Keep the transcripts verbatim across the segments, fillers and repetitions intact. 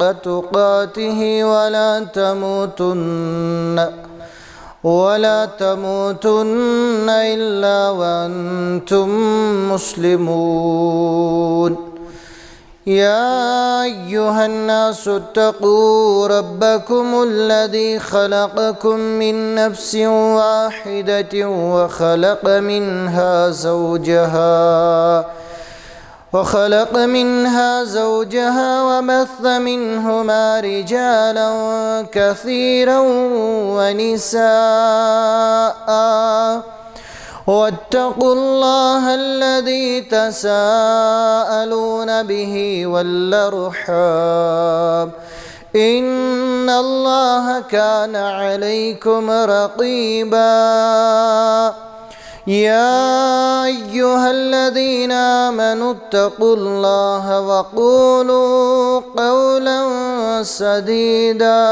تقاته ولا تموتن ولا تموتن إلا وأنتم مسلمون. يا أيها الناس اتقوا ربكم الذي خلقكم من نفس واحدة وخلق منها زوجها وخلق منها زوجها وبث منهما رجالا كثيرا ونساء واتقوا الله الذي تساءلون به والأرحام إن الله كان عليكم رقيبا. يا أيها الذين آمنوا اتقوا الله وقولوا قولا سديدا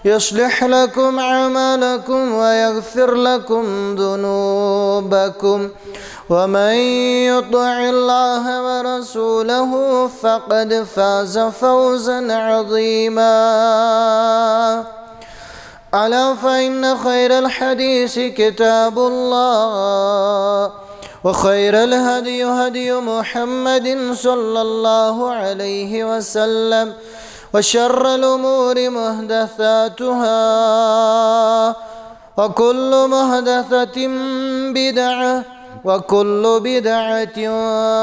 يصلح لكم أعمالكم ويغفر لكم ذنوبكم ومن يطع الله ورسوله فقد فاز فوزا عظيما. ألا فإن خير الحديث كتاب الله وخير الهدي هدي محمد صلى الله عليه وسلم وشر الأمور محدثاتها وكل محدثة بدعة وكل بدعة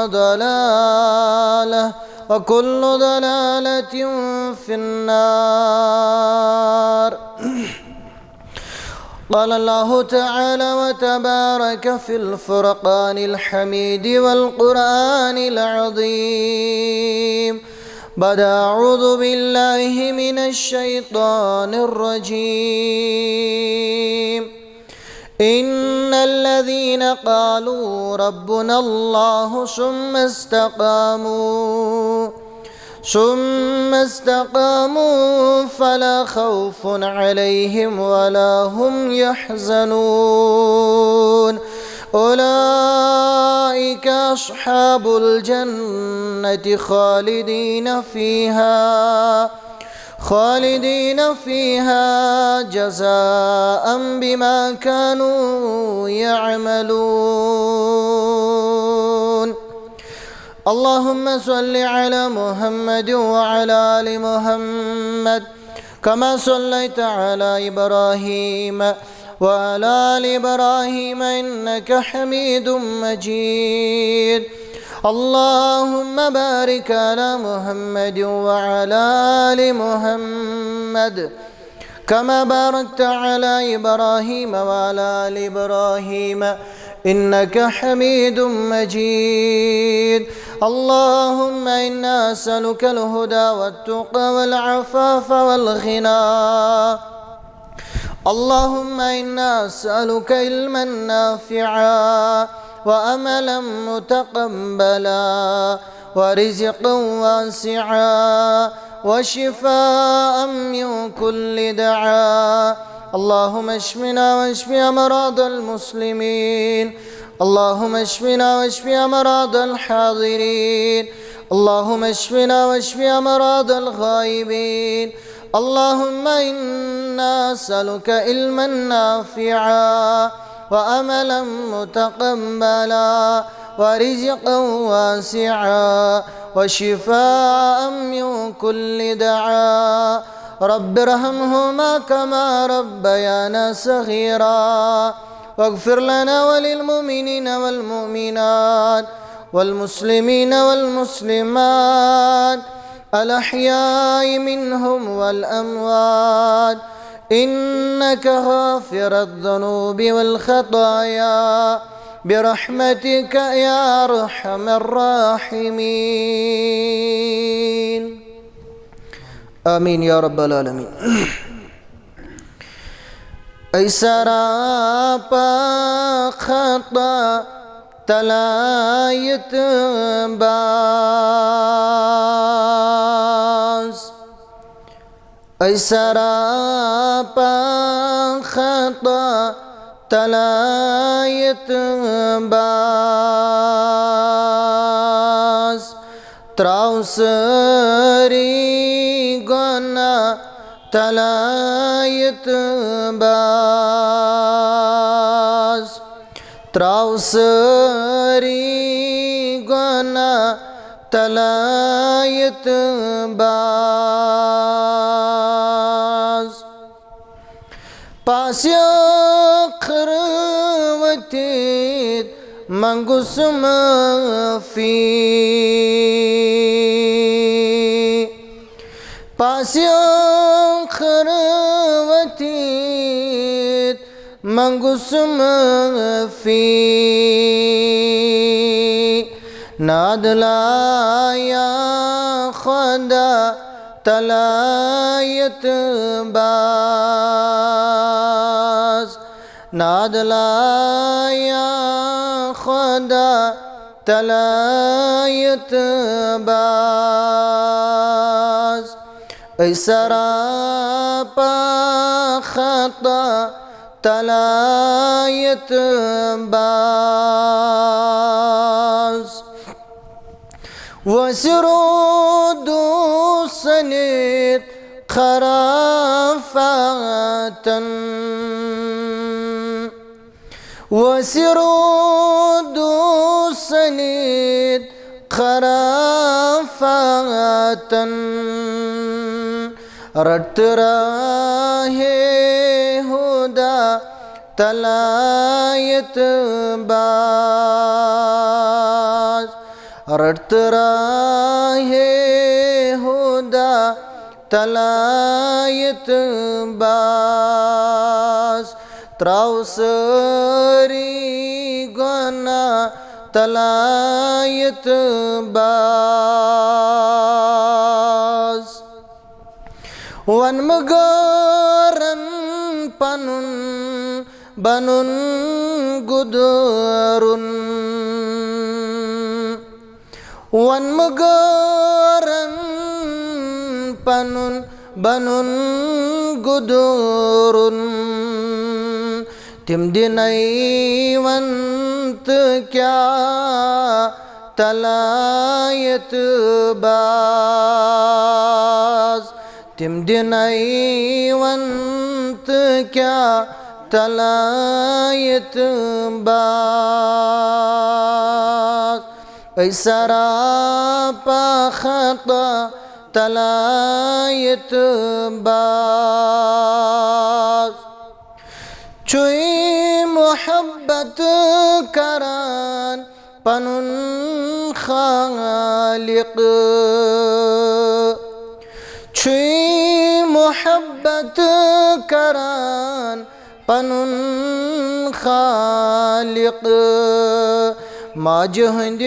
ضلالة وكل ضلالة في النار. قال الله تعالى وتبارك في الفرقان الحميد والقرآن العظيم بعد أعوذ بالله من الشيطان الرجيم. إن الذين قالوا ربنا الله ثم استقاموا ثم استقاموا فلا خوف عليهم ولا هم يحزنون. أولئك أصحاب الجنة خالدين فيها خالدين فيها جزاء بما كانوا يعملون. اللهم صل على محمد وعلى آل محمد كما صليت على إبراهيم وعلى آل إبراهيم إنك حميد مجيد. اللهم بارك على محمد وعلى آل محمد كما باركت على إبراهيم وعلى آل إبراهيم إنك حميد مجيد. اللهم إنا نسألك الهدى والتقى والعفاف والغنى. اللهم إنا نسألك علما نافعا وعملا متقبلا ورزقا واسعا وشفاء من كل داء. اللهم اشفنا واشف أمراض المسلمين. اللهم اشفنا واشف أمراض الحاضرين. اللهم اشفنا واشف أمراض الغائبين. اللهم إنا نسألك علما نافعا وعملا متقبلا ورزقا واسعا وشفاء من كل داء. رب ارحمهما كما ربيانا صغيرا. واغفر لنا وللمؤمنين والمؤمنات والمسلمين والمسلمات الأحياء منهم والأموات إنك غافر الذنوب والخطايا برحمتك يا أرحم الراحمين. آمين يا رب العالمين. أي سراپا خطا تلایت باز. أي سراپا خطا تلایت باز. تراو سٲری تلایت باز، تراو سٲری گۄناہ تلایت باز۔ پاسہِ ٲخر ؤتھِتھ منٛگُس معٲفی۔ پاسہِ ٲخر ؤتھِتھ منٛگُس معٲفی۔ نادلایا خۄدا تلایت باز، نادلایا خۄدا تلایت باز۔ أسۍ سراپا خطا تلایت باز۔ وسرودو سنت خرافاتن، وسرودو سنت خرافاتن۔ رٹ راہ ہدا تلایت باز، رٹ راہ ہدا تلایت باز۔ تراو سٲری گۄناہ تلایت باز۔ ون مغٲرن پنُن بنُن گُدُرُن۔ ون مغٲرن پنُن بنُن گُدُرُن۔ تِم دِنَے ون تہٕ کیٛاہ تلایت باز۔ تِم دِنَے ون تہٕ کیٛاہ تلایت باز۔ أسۍ سراپا خطا تلایت باز۔ چھُے محبت کران پنُن خالق، چھُے محبت کران پنُن خالق۔ ماجہِ ہٕنٛدِ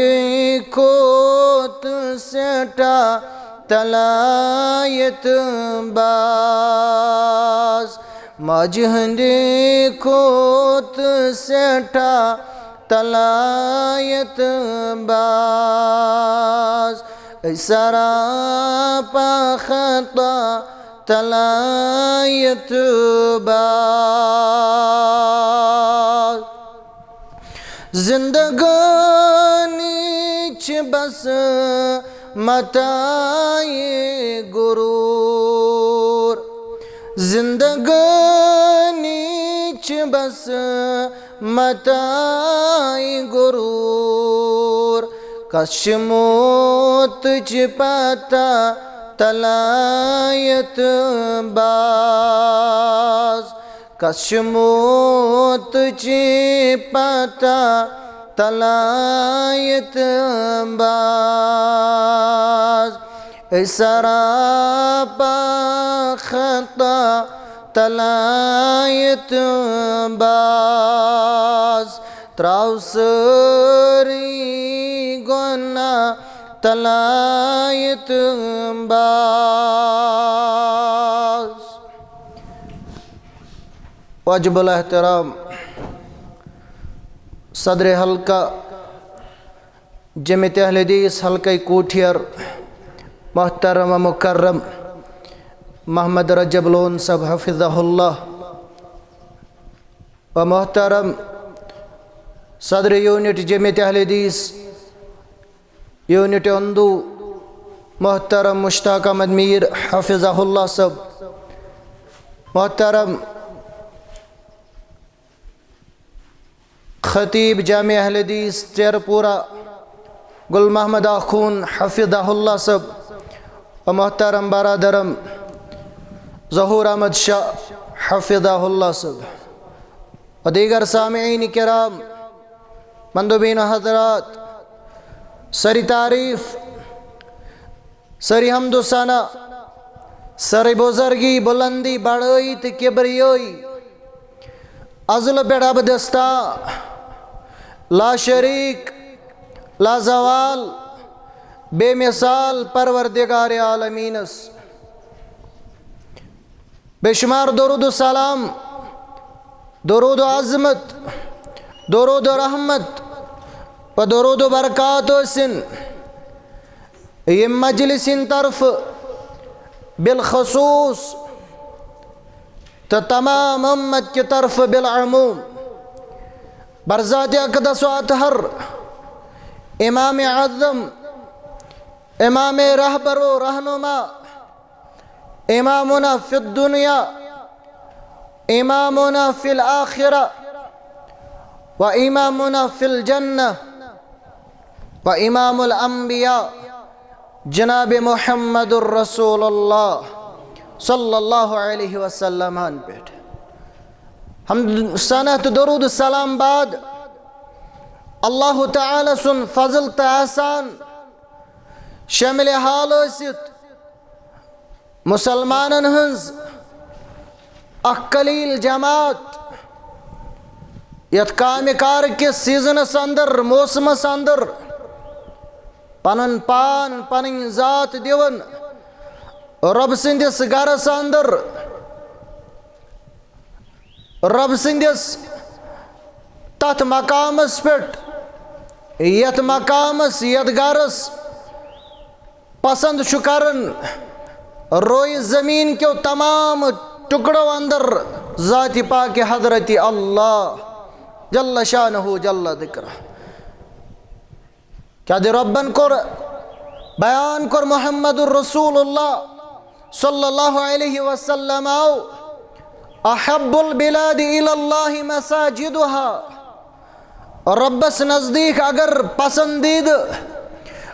کھۄتہٕ سٮ۪ٹھاہ تلایت باز، ماجہِ ہٕنٛدِ کھۄتہٕ سٮ۪ٹھاہ تلایت باز۔ أسۍ سراپا خطا تلایت باز۔ زندگٲنی چھِ بس متاعِ غرور۔ زندگٲنی چھِ بس متاعِ غرور۔ کس چھِ موتٕچ پتہ تلایت باز؟ کس چھِ موتٕچ پتہ تلایت باز؟ أسۍ سراپا خطا تلایت باز۔ تراو سٲری گۄناہ تلایت باز۔ واجب الاحترام صدر حلقہ جمعیت اہل حدیث حلقہ کوٹھیار، محترم و مکرم محمد رجب لون صاحب حفظہ اللہ، و محترم صدر یونٹ جمعیت اہل حدیث یونٹ اندو، محترم مشتاق احمد میر حفظہ اللہ صاحب، محترم خطیب جامع اہل حدیث تیرپورہ گل محمد آخون حفظہ اللہ صٲب و محترم برادرم ظہور احمد شاہ حفظہ اللہ صٲب و دیگر سامعین کرام، مندوبین حضرات، سری تعریف، سری حمد و ثنا، سری بزرگی، بلندی، بڑائی تہٕ کبریٲئی، ازل پٮ۪ٹھ ابدستہ، لا شریک، لا زوال، بے مثال پروردگار عالمینس بے شمار درود و سلام، درود و عظمت، درود و رحمت و درود و برکات ٲسِن ییٚمہِ مجلس ہٕنٛدِ طرفہٕ بالخصوص تہٕ تمام امت کہِ طرفہٕ بالعموم برذات اقدس و اطہر امام اعظم، امام رہبر و رہنما، امامنا فی الدنیا، امامنا فی الآخرہ، و امامنا فی الجنہ، و امام الانبیاء جناب محمد الرسول اللہ صلی اللہ علیہ وسلم ہن پٮ۪ٹھ حمد ثنا تہٕ درود سلام بعد، اللہ تعالی سُنٛد فضل تہٕ احسان شٲمِلِ حال ٲسِتھ، مسلمانن ہٕنٛز اکھ قلیل جماعت یتھ کامہِ کار کِس سیزنس اندر، موسمس اندر پنُن پان، پنٕنۍ ذات دِوان رۄب سٕنٛدِس گرس اندر، رۄب سٕنٛدِس تتھ مقامس پٮ۪ٹھ، یتھ مقامس، یتھ گرس پسند چھُ کران، روئے زمین کیو تمام ٹکڑو اندر ذات پاک حضرت اللہ جل شانہ جل ذکرہ۔ کیا دِ رۄبن کوٚر بیان کوٚر محمد رسول اللہ صلی اللہ علیہ وسلم آو، احب البلاد الی اللہ مساجدها۔ رۄبس نزدیک اگر پسندیدٕ،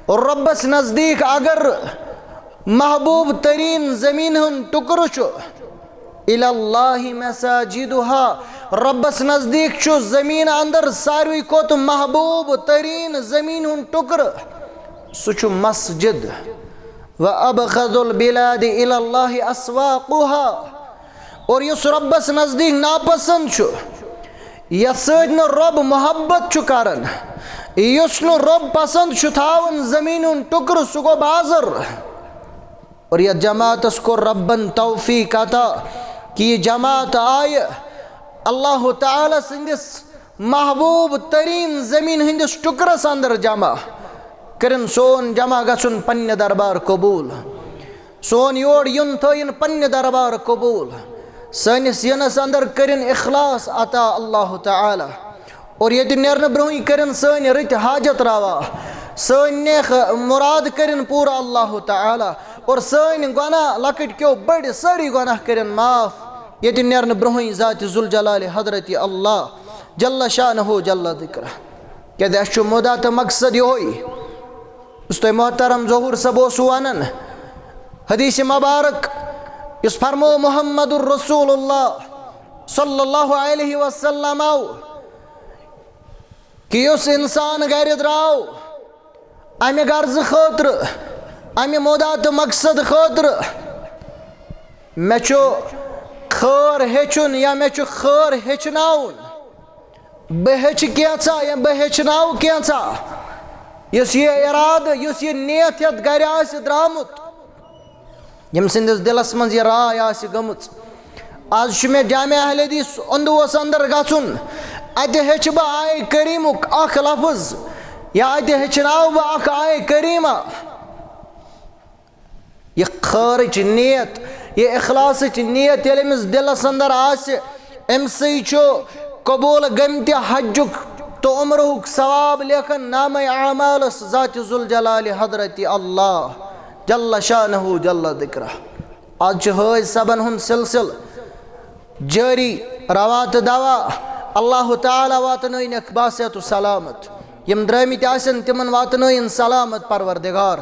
رۄبس نزدیک اگر محبوب ترین زمین ہُنٛد ٹکرٕ چھُ، الی اللہ مساجدها، رۄبس نزدیک چھُ زمین اندر ساروی کھۄتہٕ محبوب ترین زمین ہُنٛد ٹکرٕ، سُہ چھُ مسجد۔ و ابغض البلاد الی اللہ اسواقها۔ اور یُس رۄبس نزدیک ناپسند چھُ، یتھ سۭتۍ نہٕ رۄب محبت چھُ کران، یُس نہٕ رۄب پسند چھُ تھاوان، زمین ہُنٛد ٹکرٕ، سُہ گوٚو بازر۔ اور یتھ جماعتس کوٚر رۄبن توفیق عطا کہ یہِ جماعت آیہِ اللہ تعالی سٕنٛدِس محبوب ترین زمین ہٕنٛدِس ٹکرس اندر جمع۔ کٔرِن سون جمع گژھُن پننہِ دربار قبول۔ سون یور یُن تھٲیِن پننہِ دربار قبول۔ سٲنِس یِنس اندر کٔرِن اخلاص عطا اللہ تعالی۔ اور ییٚتہِ نیرنہٕ برونٛہٕے کٔرِن سٲنۍ رٕتۍ حاجت روا، سٲنۍ نیک مراد کٔرِن پوٗرٕ اللہ تعالی۔ اور سٲنۍ گۄناہ لۄکٕٹۍ کیو بٔڑۍ سٲری گۄناہ کٔرِن معاف۔ ییٚتہِ نیرنہٕ برونٛہٕے ذاتِ ذوالجلالِ حضرتِ اللہ جل شانہ جل ذکرہ۔ کیازِ اَسہِ چھُ مُدعا تہٕ مقصد یِہوٚے۔ یُس تۄہہِ محترم ظہور صٲب اوسوٕ وَنان، حدیث مبارک یُس فرمو محمد رسول اللہ صلی اللہ علیہ وسلم آو کہ یُس انسان گرِ درٛاو، امہِ غرضہٕ خٲطرٕ، امہِ مُدعا تہٕ مقصد خٲطرٕ، مےٚ چھُ خٲر ہیٚچھُن یا مےٚ چھُ خٲر ہیٚچھناوُن، بہٕ ہیٚچھِ کینٛژھا یا بہٕ ہیٚچھناوٕ کینٛژھا۔ یُس یہِ ارادٕ، یُس یہِ نیت ہیٚتھ گرِ آسہِ درٛامُت، ییٚمہِ سٕنٛدِس دِلس منٛز یہِ راے آسہِ گٔمٕژ، از چھُ مےٚ جامع اہل حدیث اندوس اندر گژھُن، اتہِ ہیٚچھِ بہٕ آیہِ کریٖمُک اکھ لفظ یا اتہِ ہیٚچھناو بہٕ اکھ آیہِ کریٖمہ۔ یہِ خٲرٕچ نیت، یہِ اخلاصٕچ نیت ییٚلہِ أمِس دِلس اندر آسہِ، أمۍ سٕے چھُ قبوٗل گٔمتہِ حجُک تہٕ عمرہُک ثواب لیکھان نامہ اعمالس ذاتِ ذوالجلالِ حضرتِ اللہ جل شانہ جل ذکرہ۔ آز چھُ حٲج صٲبن ہُنٛد سلسلہٕ۔ جٲری روا تہٕ دوا۔ اللہ تعالیٰ واتنٲینَکھ باصحت و سلامت۔ یِم درٛٲمٕتۍ آسن، تِمن واتنٲیِن سلامت پروردگار۔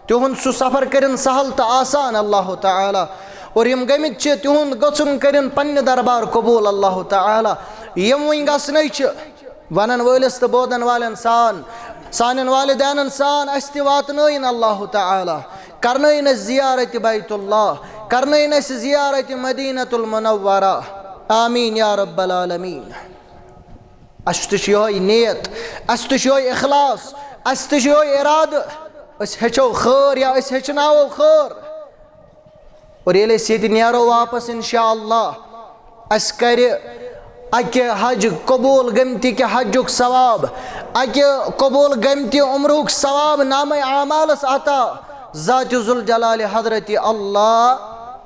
تِہُنٛد سُہ سفر کٔرِن سہل تہٕ آسان اللہ تعالیٰ۔ اور یِم گٔمٕتۍ چھِ، تِہُنٛد گژھُن کٔرِن پننہِ دربار قبوٗل اللہ تعالیٰ۔ یِم وۄنۍ گژھنٕے چھِ، ونن وٲلِس تہٕ بوزن والٮ۪ن سان، سانٮ۪ن والدینن سان اسہِ تہِ واتنٲیِن اللہ تعالیٰ۔ کرنٲیِن اسہِ زیارت بیت اللہ، کرنٲیِن اسہِ زیارت مدینۃ المنورہ۔ آمین یا رب العالمین۔ اسہِ تہِ چھُ یِہوٚے نیت، اسہِ تہِ چھُ یِہوٚے اخلاص، اسہِ تہِ چھُ یِہوٚے ارادٕ۔ أسۍ ہیٚچھو خٲر یا أسۍ ہیٚچھناوو خٲر۔ اور ییٚلہِ أسۍ ییٚتہِ نیرو واپس، انشاءاللہ، اسہِ کرِ اکہِ حج قبول گٔمتہِ کہِ حجُک ثواب، اکہِ قبول گٔمتہِ عمرُک ثواب نامہ اعمالس عطا ذات ذوالجلال حضرت اللہ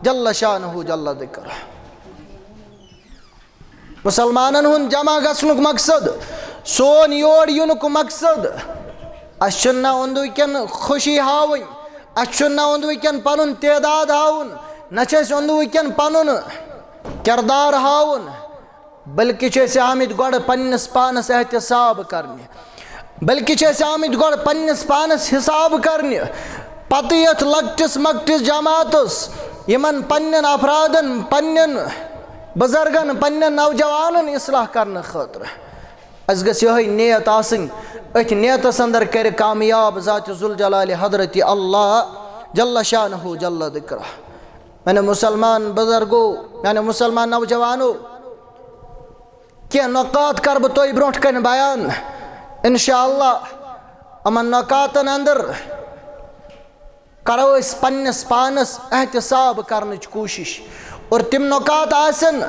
جل شانہ جل ذکرہ۔ مسلمانن ہُنٛد جمع گژھنُک مقصد، سون یور یِنُک مقصد، اسہِ چھُنہٕ نہ أنٛدرٕ کٮ۪ن خوشی ہاوٕنۍ، اسہِ چھُنہٕ نہ أنٛدرٕ کٮ۪ن پنُن تعداد ہاوُن، نہ چھُ اسہِ أنٛدرٕ کٮ۪ن پنُن کردار ہاوُن، بلکہِ چھِ أسۍ آمٕتۍ گۄڈٕ پننِس پانس احتساب کرنہِ۔ بلکہِ چھِ أسۍ آمٕتۍ گۄڈٕ پننِس پانس حساب کرنہِ، پتہٕ یتھ لۄکٹِس مۄکٹِس جماعتس، یِمن پننٮ۪ن افرادن، پننٮ۪ن بزرگن، پننٮ۪ن نوجوانن اصلاح کرنہٕ خٲطرٕ۔ اسہِ گژھِ یِہوٚے نیت آسٕنۍ، أتھۍ نیتس اندر کرِ کامیاب ذات ذوالجلال حضرت اللہ جل شانہ جل ذکرہ۔ میانیو مسلمان بزرگو، میانیو مسلمان نوجوانو، کینٛہہ نکات کرٕ بہٕ تۄہہِ برونٛٹھ کنہِ بیان۔ انشاءاللہ، یِمن نکاتن اندر کرو أسۍ پننِس پانس احتساب کرنٕچ کوٗشش۔ اور تِم نکات آسن،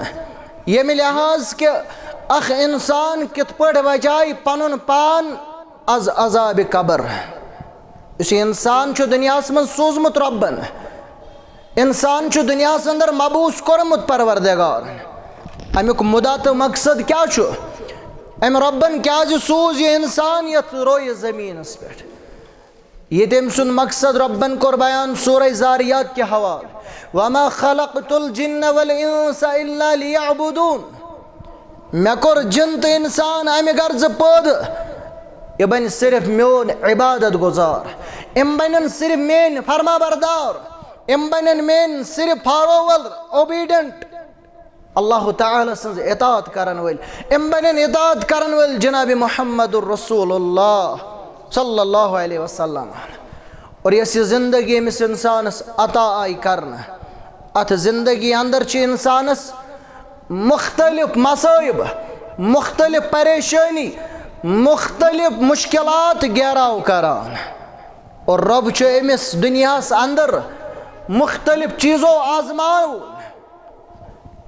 ییٚمہِ لحاظ کہِ اکھ انسان کِتھ پٲٹھۍ بچایہِ پنُن پان از عذابِ قبر۔ یُس یہِ انسان چھُ دُنیاہس منٛز سوٗزمُت رۄبن، انسان چھُ دُنیاہس اندر مبعوث کوٚرمُت پروردگارن۔ امیُک مُدعا تہٕ مقصد کیٛاہ چھُ؟ أمۍ رۄبن کیٛازِ سوٗز یہِ انسان یتھ رویہِ زٔمیٖنس پٮ۪ٹھ؟ یہِ تٔمۍ سُنٛد مقصد رۄبن کوٚر بیان سورہ ذاریات کہِ حوالہٕ، وما خلقت الجن والانس الا لیعبدون۔ مےٚ کوٚر جِن تہٕ اِنسان اَمہِ غرضہٕ پٲدٕ، یہِ بَنہِ صرف میون عبادت گُزار، یِم بَنَن صرف میٲنۍ فرما بردار، یِم بَنَن میٲنۍ صرف follower، obedient، اللہ تعالیٰ سٕنٛز اطاعت کرن وٲلۍ، یِم بَنَن اطاعت کرن وٲلۍ جناب محمد رسول اللہ صلی اللہ علیہ وسلم۔ اور یۄس یہِ زندگی أمِس اِنسانَس عطا آیہِ کرنہٕ، اَتھ زندگی اندر چھِ اِنسانَس مختلف مصائب، مختلف پریشانی، مختلف مشکلات گیراو کران۔ اور رب چھُ أمِس دُنیاہَس اندر مختلف چیٖزو آزماوُن۔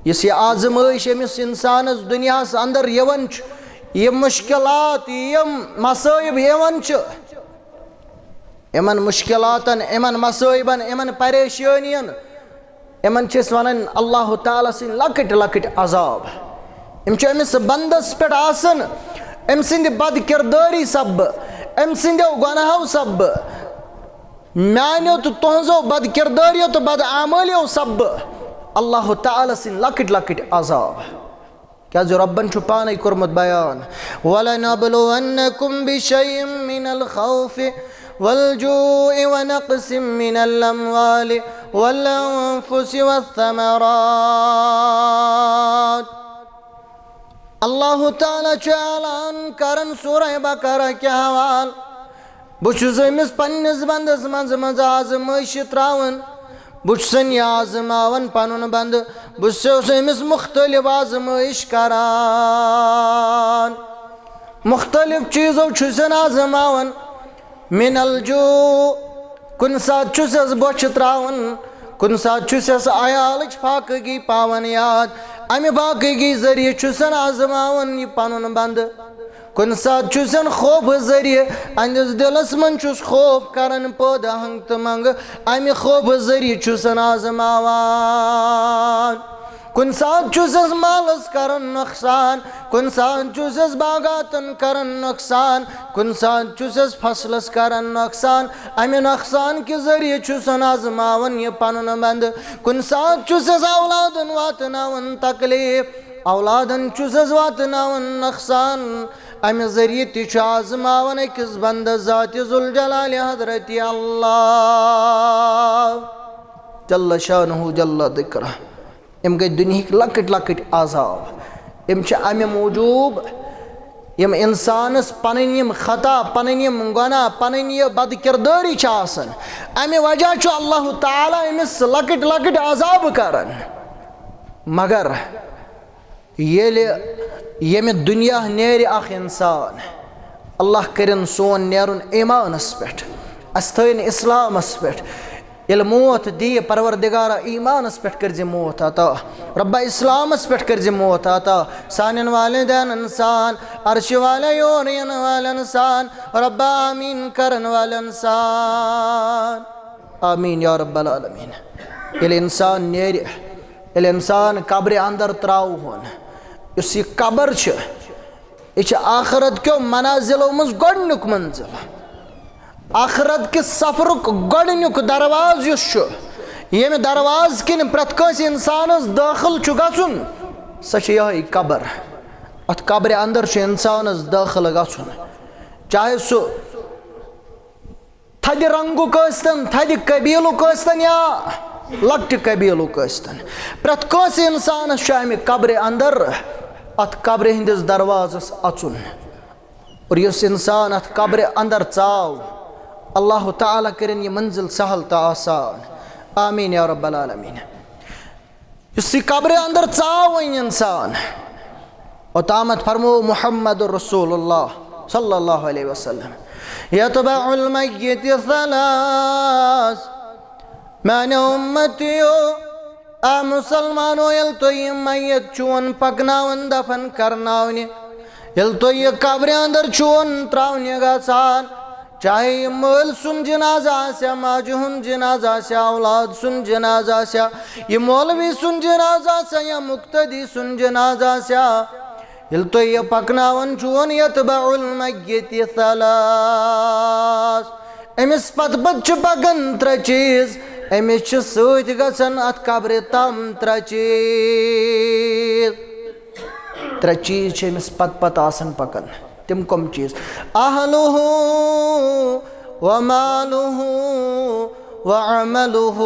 یُس یہِ آزمٲیش أمِس اِنسانَس دُنیاہَس اندر یِوان چھُ، یِم مشکلات، یِم مصائب یِوان چھِ، یِمن مشکلاتن، یِمن مصٲیبن، یِمن پریشٲنین، یِمن چھِ أسۍ وَنان اللہ تعالیٰ سٕنٛدۍ لۄکٕٹۍ لۄکٕٹۍ عذاب۔ یِم چھِ أمِس بندس پٮ۪ٹھ آسان، أمۍ سٕنٛدِ بد کردٲری سببہٕ، أمۍ سٕنٛدیو گۄناہو سببہٕ، میانیو تہٕ تُہنٛزو بد کردٲریو تہٕ بد اعمٲلیو سببہٕ اللہ تعالیٰ سٕنٛدۍ لۄکٕٹۍ لۄکٕٹۍ عذاب۔ کیازِ رۄبن چھُ پانے کوٚرمُت بیان، "ولنبلونکم بشیء من الخوف والجوع ونقص من الاموال والانفس والثمرات۔" اللہ تعالیٰ چھُ اعلان کران سورہ بقرہ کہِ حوالہٕ، بہٕ چھُس أمِس پننِس بندس منٛز منٛز آزمٲیشہِ تراوان۔ بہٕ چھُسن یہِ آزماوان پنُن بندٕ، بہٕ چھُس أمِس مختلف آزمٲیش کران، مختلف چیٖزو چھُسن آزماوان۔ من الجوع، کُنہِ ساتہٕ چھُسس بۄچھِ تراوان، کُنہِ ساتہٕ چھُسس عیالٕچ فاقگی پاوان یاد، امہِ فاقگی ذٔریعہٕ چھُسن آزماوان یہِ پنُن بندٕ۔ کُنہِ ساتہٕ چھُسن خوفہٕ ذٔریعہٕ، أہنٛدِس دِلس منٛز چھُس خوف کران پٲدٕ ہنٛگہٕ تہٕ منٛگہٕ، امہِ خوفہٕ ذٔریعہٕ چھُسن آزماوان۔ کُنہِ ساتہٕ چھُس أسۍ مالس کران نۄقصان، کُنہِ ساتہٕ چھُس أسۍ باغاتن کران نۄقصان، کُنہِ ساتہٕ چھُس أسۍ فصلس کران نۄقصان۔ امہِ نۄقصان کہِ ذٔریعہٕ چھُسن آزماوان یہِ پنُن بندٕ۔ کُنہِ ساتہٕ چھُس أسۍ اولادن واتناوان تکلیف، اولادن چھُس أسۍ واتناوان نۄقصان۔ امہِ ذٔریعہٕ تہِ چھُ آزماوان أکِس بندس ذاتِ ذوالجلال حضرت اللہ جل شانہ جل ذکرہ۔ یِم گٔے دُنیہٕکۍ لۄکٕٹۍ لۄکٕٹۍ عذاب۔ یِم چھِ اَمہِ موٗجوٗب، یِم اِنسانَس پَنٕنۍ یِم خطا، پَنٕنۍ یِم گۄناہ، پَنٕنۍ یہِ بدکردٲری چھِ آسان، اَمہِ وجہ چھُ اللہ تعالیٰ أمِس لۄکٕٹۍ لۄکٕٹۍ عذاب کران۔ مگر ییٚلہِ ییٚمہِ دُنیا نیرِ اکھ اِنسان، اللہ کٔرِن سون نیرُن ایٖمانَس پٮ۪ٹھ، اَسہِ تھٲیِن اِسلامَس پٮ۪ٹھ۔ ییٚلہِ موت دِیہِ، پروردگارا، ایٖمانَس پٮ۪ٹھ کٔرزِ موت عطا۔ رۄبا، اِسلامَس پٮ۪ٹھ کٔرزِ موت عطا۔ سانٮ۪ن والدینَن سان، عرشہِ والٮ۪ن یور یِنہٕ والٮ۪ن سان، رۄبا، آمیٖن کَرَن والٮ۪ن سان۔ آمیٖن یا رب العالمیٖن۔ ییٚلہِ اِنسان نیرِ، ییٚلہِ اِنسان قبرِ اندر ترٛاوہون، یُس یہِ قبر چھِ، یہِ چھِ آخرت کیو منازلو منٛز گۄڈٕنیُک منزل۔ آخرت کہِ سفرُک گۄڈٕنیُک دروازٕ یُس چھُ، ییٚمہِ دروازٕ کِنۍ پرٛٮ۪تھ کٲنٛسہِ اِنسانَس دٲخل چھُ گژھُن، سۄ چھِ یِہوٚے قبر۔ اَتھ قبرِ اندر چھُ اِنسانَس دٲخل گژھُن، چاہے سُہ تھدِ رنگُک ٲسۍتن، تھدِ قبیلُک ٲسۍتن یا لۄکٹہِ قبیلُک ٲسۍتن، پرٛٮ۪تھ کٲنٛسہِ اِنسانس چھُ امہِ قبرِ اندر، اتھ قبرِ ہٕنٛدِس دروازس اژُن۔ اور یُس اِنسان اتھ قبرِ اندر ژاو، اللہ تعالیٰ کٔرِن یہِ منزل سہل تہٕ آسان۔ آمیٖن یا رب العالمیٖن۔ یُس یہِ قبرِ اندر ژاو وۄنۍ انسان، اوٚتامتھ فرموو محمد رسول اللہ صلی اللہ علیہ وسلم، یتبع المیت ثلاث، میانیو امتیو، اے مسلمانو، ییٚلہِ تُہۍ یہِ میت چون پکناوان دفن کرناونہِ، ییٚلہِ تُہۍ یہِ قبرِ اندر چون تراونہِ گژھان، چاہے یہِ مٲلۍ سُنٛد جنازٕ آسہِ، ماجہِ ہُنٛد جنازٕ آسہِ، اولاد سُنٛد جنازٕ آسہِ، یہِ مولوی سُنٛد جنازٕ آسہِ یا مقتدی سُنٛد جنازٕ آسہِ، ییٚلہِ تُہۍ یہِ پکناوان چھُون، یتبع المیت ثلاث، أمِس پتہٕ پتہٕ چھِ پکان ترٛےٚ چیٖز، أمِس چھِ سۭتۍ گژھان اتھ قبرِ تام ترٛےٚ چیٖز۔ ترٛےٚ چیٖز چھِ أمِس پتہٕ پتہٕ آسان پکان۔ تِم کم چیٖز؟ اہلہ و مالہ و عملہ۔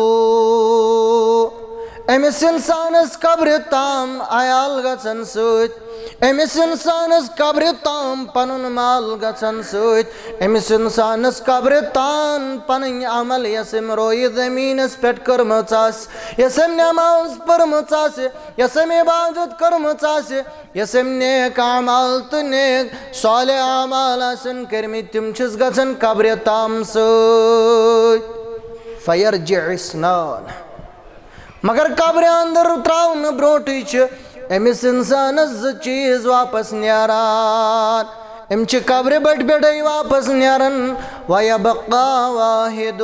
أمِس اِنسانَس قبرِ تام عیال گژھن سۭتۍ، أمِس اِنسانَس قبرِ تام پنُن مال گژھن سۭتۍ، أمِس اِنسانَس قبرِ تام پنٕنۍ عمل، یۄس أمۍ رویہِ زٔمیٖنَس پٮ۪ٹھ کٔرمٕژ آسہِ، یۄس أمۍ نٮ۪ماز پٔرمٕژ آسہِ، یۄس أمۍ عبادت کٔرمٕژ آسہِ، یۄس أمۍ نیک اعمال تہٕ نیک صالح اعمال آسن کٔرمٕتۍ، تِم چھِس گژھان قبرِ تام سۭتۍ۔ فیرجع اثنان۔ مگر قبرِ اندر تراونہٕ برونٹھٕے چھِ أمِس انسانس زٕ چیٖز واپس نیران۔ أمۍ چھِ قبرِ بٔٹھۍ بٔٹھے واپس نیران۔ ویبقا واحد۔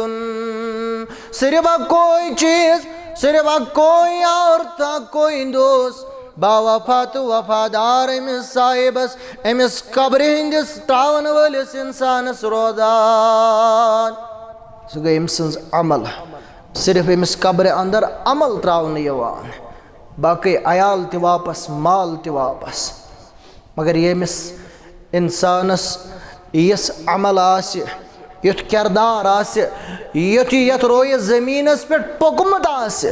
صرف اکوے چیٖز، صرف اکوے یار تہٕ اکوے دوست، باوفا تہٕ وفادار أمِس صاحبس، أمِس قبرِ ہٕنٛدِس تراون وٲلِس انسانس روزان۔ سُہ گٔے أمۍ سٕنٛز عمل۔ صرف أمِس قبرِ اندر عمل تراونہٕ یِوان، باقٕے عیال تہِ واپس، مال تہِ واپس۔ مگر ییٚمِس انسانس یِژھ عمل آسہِ، یُتھ کردار آسہِ، یُتھ یہِ یتھ رویہِ زٔمیٖنس پٮ۪ٹھ پوٚکمُت آسہِ،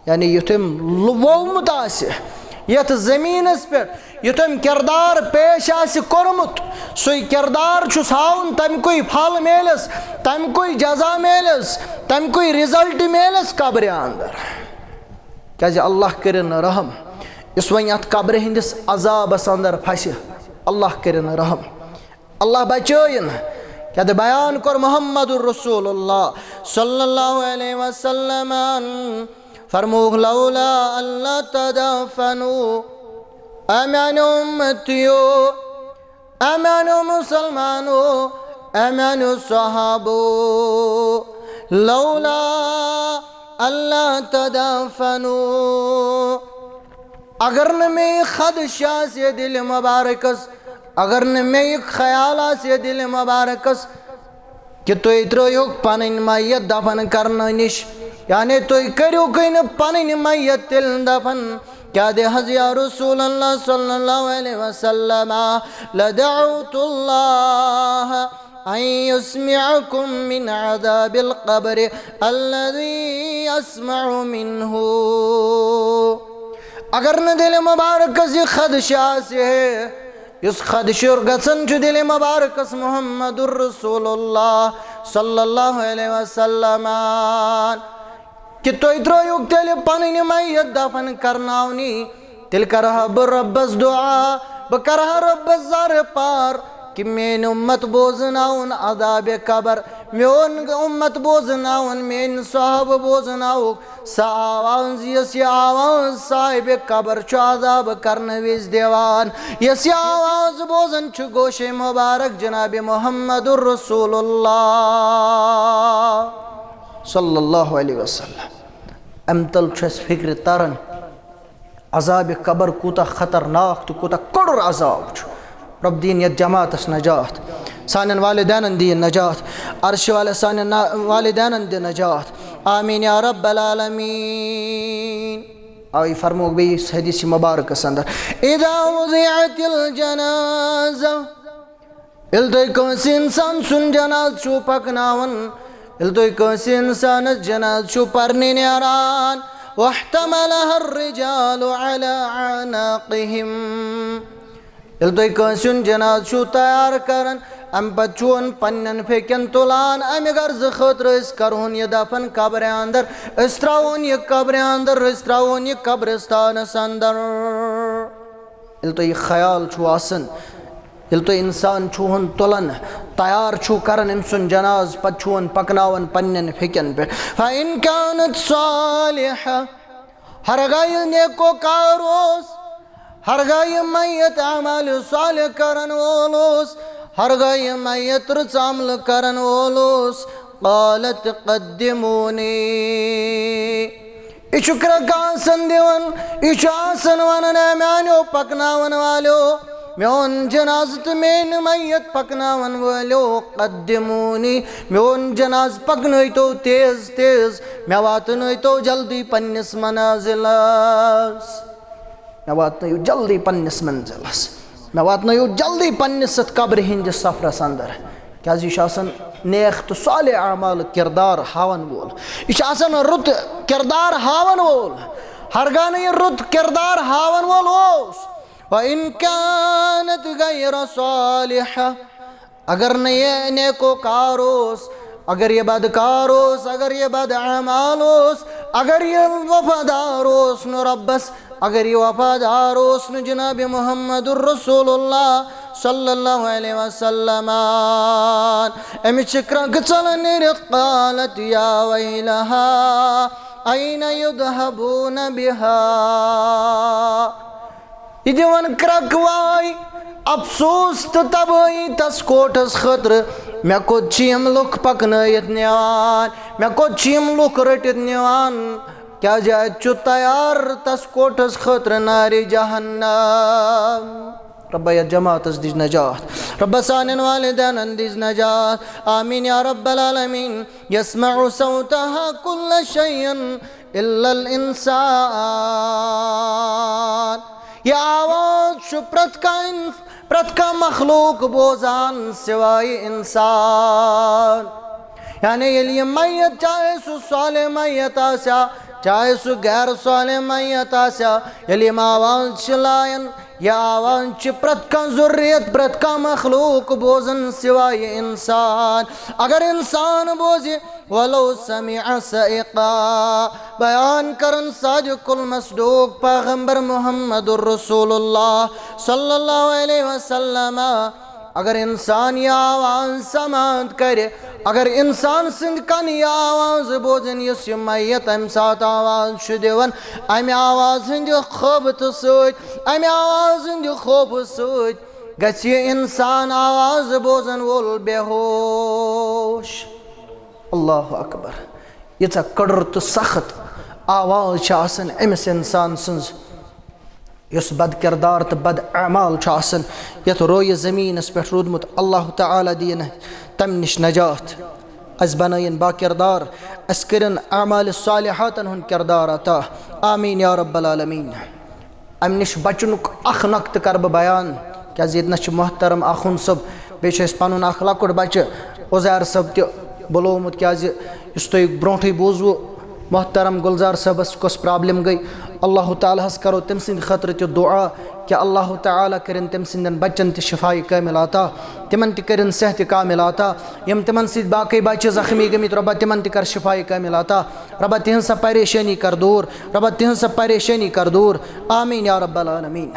یعنی یُتھ أمۍ لُ-، ووٚومُت آسہِ یتھ زٔمیٖنس پٮ۪ٹھ، یُتھ أمۍ کردار پیش آسہِ کوٚرمُت، سُے کردار چھُس ہاوُن، تمہِ کُے پھل میلٮ۪س، تمہِ کُے جزا میلٮ۪س، تمہِ کُے رزلٹ میلٮ۪س قبرِ اندر۔ کیازِ اللہ کٔرِن رحم، یُس وۄنۍ اتھ قبرِ ہٕنٛدِس عذابس اندر پھسہِ، اللہ کٔرِن رحم۔ اللہ بچٲیِن۔ کیٛاہ تہٕ بیان کوٚر محمد رسول اللہ صلی اللہ علیہ وسلمن، فرمووُکھ، لولا اللہ تدفنوا، اے میانیو امتیو، اے میانیو مسلمانو، اے میانیو صحابو، لولا ألا تدافنوا، اگر نہٕ مےٚ یہِ خدشہٕ آسہِ ہے دِلہِ مُبارکس، اگر نہٕ مےٚ یہِ خیال آسہِ ہے دِلہِ مُبارکس کہِ تُہۍ ترٛٲیِو پنٕنۍ میت دفن کرنہٕ نِش، یعنی تُہۍ کٔرِو کُنہِ پنٕنۍ میت تیٚلہِ دفن، کیٛاہ دِ حظ یا رسول اللہ صلی اللہ علیہ وسلم، لدعوت اللہ أن يسمعكم من عذاب القبر الذي أسمع منه۔ اگر نہٕ دِلہِ مُبارکس یہِ خدشہٕ آسہِ ہے، یُس خدشہٕ گژھان چھُ دِلہِ مُبارکس محمد رسول اللہ صلی اللہ علیہ وسلم، کہِ تُہۍ ترٛٲیِو تیٚلہِ پنٕنۍ میت دفن کرناونی، تیٚلہِ کرٕ ہا بہٕ رۄبس دُعا، بہٕ کرٕ ہا رۄبس زارٕ پار کہِ میٲنۍ اُمت بوزناوُن عذابِ قبر، میون اُمت بوزناوُن، میٲنۍ صحابہٕ بوزناوُکھ سۄ آواز، یۄس یہِ آواز صاحبِ قبر چھُ عذاب کرنہٕ وِزِ دِوان، یۄس یہِ آواز بوزان چھُ گوشے مُبارک جناب محمد رسول اللہ صلی اللہ علیہ وسلم۔ امہِ تل چھُ اسہِ فکرِ تران عذابِ قبر کوٗتاہ خطرناک تہٕ کوٗتاہ کۄڑُر عذاب چھُ۔ رۄب دِیِن یتھ جماعتس نجات، سانٮ۪ن والدینن دِیِن نجات، عرشہِ والے سانٮ۪ن نا-، والدینن دِ نجات۔ آمین یا رب العالمین۔ آ، یہِ فرمووُکھ بیٚیہِ یہِ حدیث مُبارکس اندر، اذا وضعت الجنازہ، ییٚلہِ تُہۍ کٲنٛسہِ اِنسان سُنٛد جنازٕ چھِو پکناوان، ییٚلہِ تُہۍ کٲنٛسہِ اِنسانس جنازٕ چھِو پرنہِ نیران، واحتملها الرجال على أعناقهم، ییٚلہِ تُہۍ کٲنٛسہِ ہُنٛد جنازٕ چھِو تیار کران، امہِ پتہٕ چھِوُن پننٮ۪ن پھیٚکٮ۪ن تُلان، امہِ غرضہٕ خٲطرٕ أسۍ کرہون یہِ دفن قبرِ اندر، أسۍ ترٛاوون یہِ قبرِ اندر، أسۍ ترٛاوون یہِ قبرستانس اندر۔ ییٚلہِ تۄہہِ یہِ خیال چھُو آسان، ییٚلہِ تُہۍ اِنسان چھُوہن تُلان، تیار چھُو کران أمۍ سُنٛد جنازٕ، پتہٕ چھُوہن پکناوان پننٮ۪ن پھیٚکٮ۪ن پٮ۪ٹھ۔ فإن كانت صالحة، ہرگاہ یہِ نیکوکار اوس، ہرگاہ یہِ میت اعمال صالح کرن وول اوس، ہرگاہ یہِ میت رٕژ عملہٕ کرن وول اوس، قالت قدمونی۔ یہِ چھُ کرٛکھ آسان دِوان، یہِ چھُ آسان وَنان، "اے میٛانیو پَکناوَن والیو، میون جنازٕ تہٕ میٛٲنۍ میت پَکناوَن وٲلیو، قدمونی، میون جنازٕ پَکنٲیتو تیز تیز، مےٚ واتنٲیتو جلدی پنٛنِس منازِلَس، مےٚ واتنٲیِو جلدی پنٛنِس منزِلَس۔" مےٚ واتنٲیِو جلدی پننِس سۭتۍ قبرِ ہٕنٛدِس سفرس اندر۔ کیازِ یہِ چھُ آسان نیک تہٕ صالح اعمال کردار ہاون وول۔ یہِ چھُ آسان رُت کردار ہاون وول۔ ہرگاہ نہٕ یہِ رُت کردار ہاون وول اوس، وَإِن كَانَتْ غَيْرَ صَالِحَةٍ، اگر نہٕ یہِ نیکوکار اوس، اگر یہِ بدکار اوس، اگر یہِ بد اعمال اوس، اگر یہِ وفادار اوس نہٕ رۄبس، اگر یہِ وفادار اوس نہٕ جناب محمد رسول اللہ صلی اللہ علیہ وسلم، أمِس چھِ کرٛنٛکھ ژلان نیٖرِتھ، قالت یا ویلہا این یذہبون بہا۔ یہِ دِوان کرٛکھ واے، افسوس تہٕ تبٲہی تس کوٹھس خٲطرٕ۔ مےٚ کوٚت چھِ یِم لُکھ پکنٲیِتھ نِوان؟ مےٚ کوٚت چھِ یِم لُکھ رٔٹِتھ نِوان؟ کیازِ اتہِ چھُ تیار تس کوٹھس خٲطرٕ نارِ جہنم۔ رۄبا یتھ جماعتس دِج نجات، رۄبا سانٮ۪ن والدینن دِج نجات، آمین یا رب العالمین۔ یسمع صوتها کل شیء الا الانسان۔ یہِ آواز چھُ پرٛٮ۪تھ کانٛہہ اِنس-، پرٛٮ۪تھ کانٛہہ مخلوق بوزان سوائے انسان۔ یعنی ییٚلہِ یہِ میت، چاہے سُہ صالح میت آسیا، چاہے سُہ غیر صالح میت آسیا، ییٚلہِ یِم آواز چھِ لایان، یہِ آواز چھِ پرٛٮ۪تھ کانٛہہ ذُریت، پرٛٮ۪تھ کانٛہہ مخلوق بوزان سوائے انسان۔ اگر انسان بوزِ، ولو سمع صعقا۔ بیان کرن صادق المصدوق پیغمبر محمد رسول اللہ صلی اللہ علیہ وسلم۔ اگر انسان یہِ آواز سماعت کرِ، اگر انسان سٕنٛدِ کنہِ یہِ آواز بوزن، یُس یہِ میت امہِ ساتہٕ آواز چھُ دِوان، امہِ آواز ہٕنٛدِ خٲبتہٕ سۭتۍ، امہِ آواز ہٕنٛدِ خوفہٕ سۭتۍ گژھِ یہِ انسان آواز بوزن وول بے ہوش۔ اللہ اکبر۔ ییٖژاہ کٔڑٕر تہٕ سخت آواز چھِ آسان أمِس اِنسان سٕنٛز، یُس بد کردار تہٕ بد اعمال چھُ آسان، یَتھ رویہِ زٔمیٖنَس پٮ۪ٹھ روٗدمُت۔ اللہ تعالیٰ دِیِن تَمہِ نِش نجات۔ اَسہِ بنٲیِن با کردار، اَسہِ کٔرِن اعمالِ صالحاتَن ہُنٛد کردار عطا۔ آمین یا رب العالمین۔ اَمہِ نِش بچنُک اکھ نۄقطہٕ کَرٕ بہٕ بیان، کیٛازِ ییٚتہِ نَس چھُ محترم آخوٗن صٲب، بیٚیہِ چھُ اَسہِ پَنُن اکھ لۄکُٹ بَچہٕ عزیر صٲب تہِ بُلومُت، کیٛازِ یُس تۄہہِ برونٛٹھٕے بوٗزوٕ محترم گُلزار صٲبَس کۄس problem گٔے۔ اللہ تعالیٰ ہَس کَرو تٔمۍ سٕنٛدِ خٲطرٕ تہِ دُعا کہِ اللہ تعالیٰ کٔرِن تٔمۍ سٕنٛدٮ۪ن بَچَن تہِ شِفایہِ کٲمِل عطا، تِمَن تہِ کٔرِن صحتِ کامِل عطا، یِم تِمَن سۭتۍ باقٕے بَچہٕ زخمی گٔمٕتۍ، رۄبا تِمَن تہِ کَر شِفایہِ کامِل عطا۔ رۄبا تِہنٛز سۄ پریشٲنی کر دوٗر، رۄبا تِہنٛز سۄ پریشٲنی کر دوٗر۔ آمین یا رب العالمین۔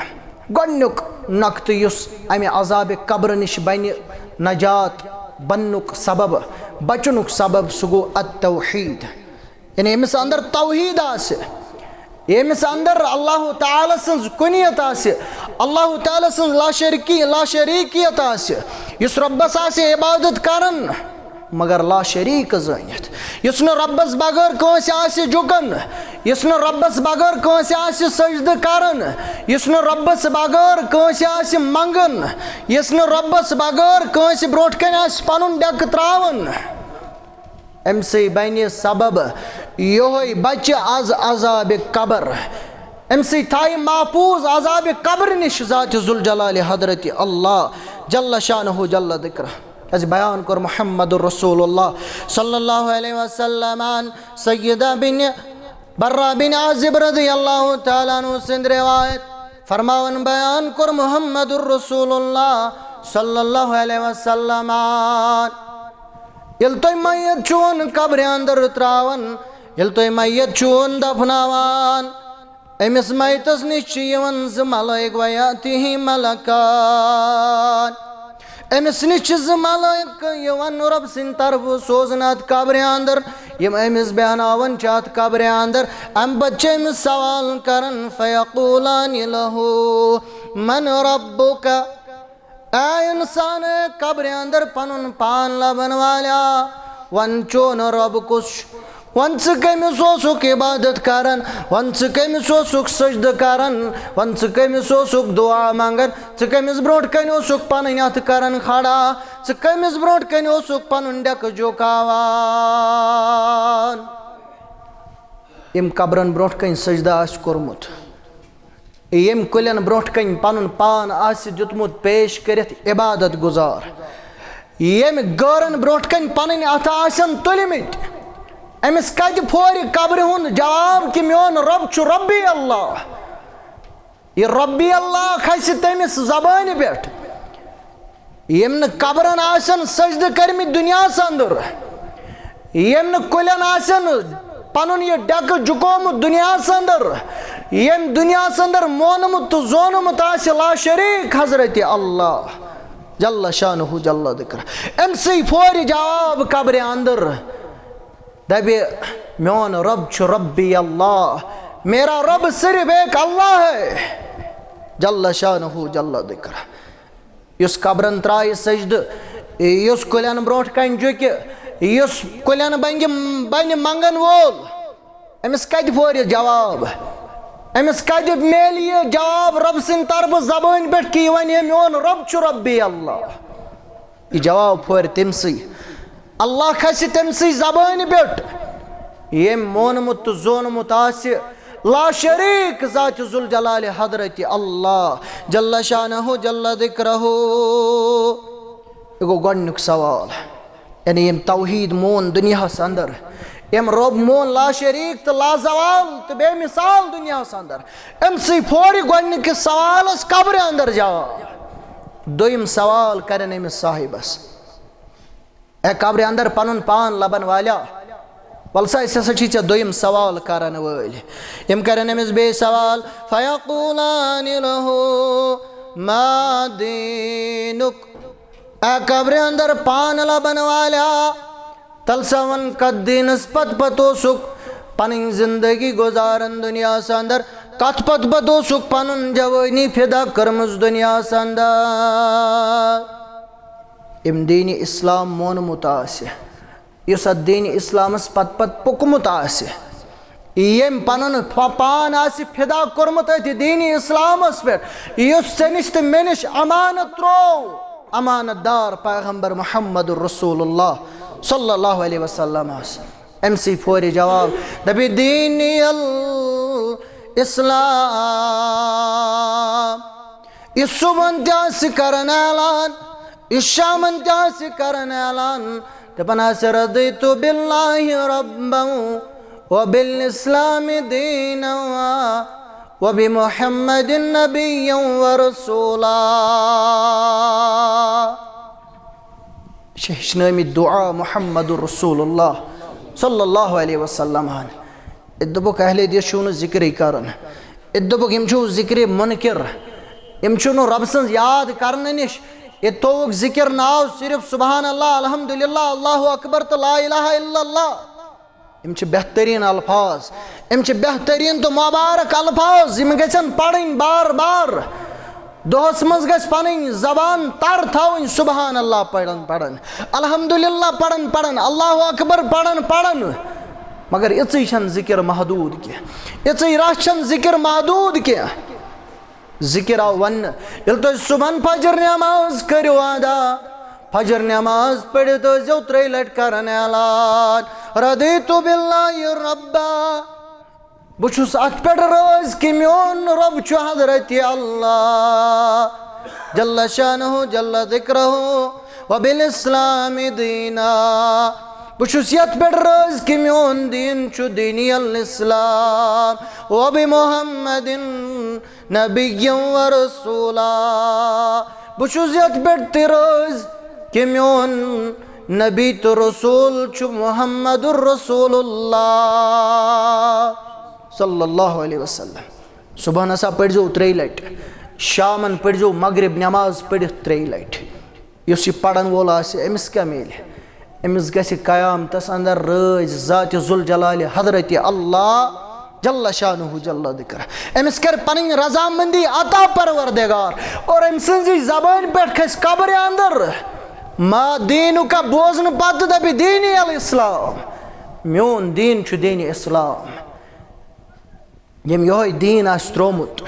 گۄڈٕنیُک نۄقطہٕ یُس اَمہِ عذابِ قبرٕ نِش بنہِ نجات بننُک سبب، بچنُک سبب، سُہ گوٚو التوحید۔ یعنی ییٚمِس اندر توحید آسہِ، ییٚمِس اندر اللہ تعالیٰ سٕنٛز کُنیت آسہِ، اللہ تعالیٰ سٕنٛز لاشرکی-، لاشریکیت آسہِ، یُس رۄبس آسہِ عبادت کران، مگر لاشریٖک زٲنِتھ، یُس نہٕ رۄبَس بغٲر کٲنٛسہِ آسہِ جُکان، یُس نہٕ رۄبَس بغٲر کٲنٛسہِ آسہِ سجدٕ کران، یُس نہٕ رۄبَس بغٲر کٲنٛسہِ آسہِ منٛگان، یُس نہٕ رۄبَس بغٲر کٲنٛسہِ برونٛٹھ کَنہِ آسہِ پَنُن ڈٮ۪کہٕ ترٛاوان، أمۍ سٕے بَنہِ سبب یِہوٚے بچہِ از عذابِ قبر، أمۍ سٕے تھایہِ محفوٗظ عذابِ قبرِ نِش ذاتِ ذوالجلالِ حضرتِ اللہ جل شانہ جل ذکرہ۔ اَسہِ بیان کوٚر محمد رسول اللہ صلی اللہ علیہ وسلمن سیدہ بن برہ بن عازب رضی اللہ تعالیٰ عنہ سٕنٛدِ روایت فرماوان، بیان کوٚر محمد رسول اللہ صلی اللہ علیہ وسلمن، ییٚلہِ تُہۍ میت چھُون قبرِ اندر ترٛاوان، ییٚلہِ تُہۍ میت چھُون دفناوان، أمِس میتَس نِش چھِ یِوان زٕ ملائک، ویاتیہ ملکان۔ أمِس نِش چھِ زٕ ملائک یِوان رۄب سٕنٛدِ طرفہٕ سوزنہٕ اَتھ قبرِ اندر۔ یِم أمِس بیٚہناوان چھِ اَتھ قبرِ اندر، اَمہِ پتہٕ چھِ أمِس سوال کران، فیقولان لہ من ربک؟ اے انسان، اے قبرِ اندر پنُن پان لبن والیا، ون چون رب کُس چھُ؟ ون ژٕ کٔمِس اوسُکھ عبادت کران؟ ون ژٕ کٔمِس اوسُکھ سجدٕ کران؟ ون ژٕ کٔمِس اوسُکھ دعا منگان؟ ژٕ کٔمِس برونٛٹھ کنہِ اوسُکھ پنٕنۍ اتھٕ کران کھڑا؟ ژٕ کٔمِس برونٛٹھ کنہِ اوسُکھ پنُن ڈیکہٕ جُکاوان؟ یِم قبرن برونٛٹھ کنہِ سجدٕ آسہِ کوٚرمُت، ییٚمۍ کُلٮ۪ن برونٛٹھ کنہِ پنُن پان آسہِ دیُتمُت پیش کٔرِتھ عبادت گزار، ییٚمۍ غٲرن برونٛٹھ کنہِ پنٕنۍ اتھٕ آسن تُلمٕتۍ، أمِس کتہِ پھورِ قبرِ ہُنٛد جواب کہِ میون رۄب چھُ ربی اللہ؟ یہِ ربی اللہ کھسہِ تٔمِس زبانہِ پٮ۪ٹھ، ییٚمۍ نہٕ قبرن آسن سجدٕ کٔرمٕتۍ دُنیاہس اندر، ییٚمۍ نہٕ کُلٮ۪ن آسن پنُن یہِ ڈیکہٕ جُکومُت دُنیاہس اندر، ییٚمۍ دُنیاہس اندر مونمُت تہٕ زونمُت آسہِ لا شریک حضرت اللہ جل شانہ جل ذکرہ، أمۍ سٕے پھورِ جواب قبرِ اندر۔ دَپہِ، میون رب چھُ ربی اللہ، میرا رب صرف ایک اللہ ہے، جل شانہ جل ذکرہ۔ یُس قبرن ترایہِ سجدٕ، یُس کُلٮ۪ن برونٛٹھ کنہِ جُکہِ، یُس کُلٮ۪ن بنگہِ، بنہِ منگن وول، أمِس کتہِ پھورِ جواب؟ أمِس کتہِ میلہِ یہِ جواب رب سٕنٛدِ طرفہٕ زبٲنۍ پٮ۪ٹھ کہِ یہِ ونہِ، میون رب چھُ ربی اللہ؟ یہِ جواب پھورِ تٔمۍ سٕے۔ اللہ کھسہِ تٔمۍ سٕے زبٲنہِ پٮ۪ٹھ، ییٚمۍ مونمُت تہٕ زونمُت آسہِ لا شریک ذاتِ ذوالجلالِ حضرتِ اللہ جل شانہ جل ذکرہ۔ یہِ گوٚو گۄڈٕنیُک سوال۔ یعنی ییٚمۍ توحید مون دُنیاہس اندر، ییٚمۍ رۄب مون لا شریک تہٕ لا زوال تہٕ بے مثال دُنیاہس اندر، أمۍ سٕے پھورِ گۄڈٕنِکِس سوالس قبرِ اندر جواب۔ دوٚیِم سوال کرن أمِس صاحبس، اے قبرِ اندر پنُن پان لبن والیا، ول سا، أسۍ ہسا چھِ ژےٚ دوٚیِم سوال کرن وٲلۍ۔ یِم کرن أمِس بیٚیہِ سوال، فیقولان لہ ما دینک؟ اے قبرِ اندر پان لبن والیا، تل سا ون، کتھ دینس پتہٕ پتہٕ اوسُکھ پنٕنۍ زندگی گُزاران دُنیاہس اندر؟ کتھ پتہٕ پتہٕ اوسُکھ پنُن جوٲنی فدا کٔرمٕژ دُنیاہس اندر؟ ییٚمۍ دیٖنِ اسلام مونمُت آسہِ، یُس اتھ دین اسلامس پتہٕ پتہٕ پوٚکمُت آسہِ، ییٚمۍ پنُن پ-، پان آسہِ فدا کوٚرمُت أتھۍ دین اسلامس پٮ۪ٹھ، یُس ژےٚ نِش تہٕ مےٚ نِش امانت تروو، امانت دار پیغمبر محمد رسول اللہ صلی اللہ علیہ وسلم آسہِ، أمۍ سٕے فورِ جواب، دَپہِ دینی الاسلام۔ یہِ صُبحن تہِ آسہِ کران اعلان، یہِ شامن تہِ آسہِ کران اعلان، دَپان آسہِ، رضیت باللہ ربا وبالاسلام دینا وبمحمد نبیا ورسولا۔ یہِ چھِ ہیٚچھنٲومٕتۍ دُعا محمد رسول اللہ صلی اللہ علیہ وسلم ہن۔ أتۍ دوٚپُکھ، اہل حدیث چھِو نہٕ ذِکرٕے کران۔ أتۍ دوٚپُکھ، یِم چھِو ذِکرِ مُنکِر۔ یِم چھِو نہٕ رۄب سٕنٛز یاد کرنہٕ نِش۔ أتۍ تھووُکھ ذِکر ناو صرف سبحان اللہ، الحمدللہ، اللہ اکبر تہٕ لا الہ الا اللہ۔ یِم چھِ بہتریٖن الفاظ۔ یِم چھِ بہتریٖن تہٕ مبارک الفاظ۔ یِم گژھن پرٕنۍ بار بار۔ دۄہس منٛز گژھِ پنٕنۍ زبان تر تھاوٕنۍ، سبحان اللہ پران پران، الحمدللہ پران پران، اللہ اکبر پران پران۔ مگر یِژٕے چھنہٕ ذِکر محدوٗد کینٛہہ، یِژٕے رژھ چھنہٕ ذِکر محدوٗد کینٛہہ۔ ذِکر آو وننہٕ، ییٚلہِ تُہۍ صُبحن فجر نٮ۪ماز کٔرِو ادا، فجر نٮ۪ماز پٔرِتھ ٲسۍزیو ترٛیٚیہِ لٹہِ کران اعلان، رضیت باللہ ربا۔ بہٕ چھُس اَتھ پٮ۪ٹھ رٲضۍ کہِ میون رۄب چھُ حضرت اللہ جل شانہ جل ذکرہ وبالاسلام دینا۔ بہٕ چھُس یَتھ پٮ۪ٹھ رٲضۍ کہِ میون دیٖن چھُ دیٖنی الاسلام وبمحمد نبی ورسولا۔ بہٕ چھُس یَتھ پٮ۪ٹھ تہِ رٲضۍ کہِ میون نبی تہٕ رسول چھُ محمد رسول اللہ صلی اللہ علیہ وسلم۔ صبحن ہسا پٔرۍزیو ترٛیٚیہِ لٹہِ، شامن پٔرۍزیو مغرب نماز پٔرِتھ ترٛیٚیہِ لٹہِ۔ یُس یہِ پرن وول آسہِ، أمِس کیٛاہ میلہِ؟ أمِس گژھِ قیامتس اندر رٲضۍ ذاتِ ذوالجلالِ حضرت اللہ جل شانہ جل ذکرہ۔ أمِس کرِ پنٕنۍ رضامندی عطا پروردگار، اور أمۍ سٕنٛزِ زبٲنۍ پٮ۪ٹھ کھسہِ قبرِ اندر ما دینک بوزنہٕ پتہٕ دپہِ دینی الاسلام، میون دین چھُ دینِ اسلام۔ ییٚمۍ یِہوٚے دیٖن آسہِ ترٛوومُت،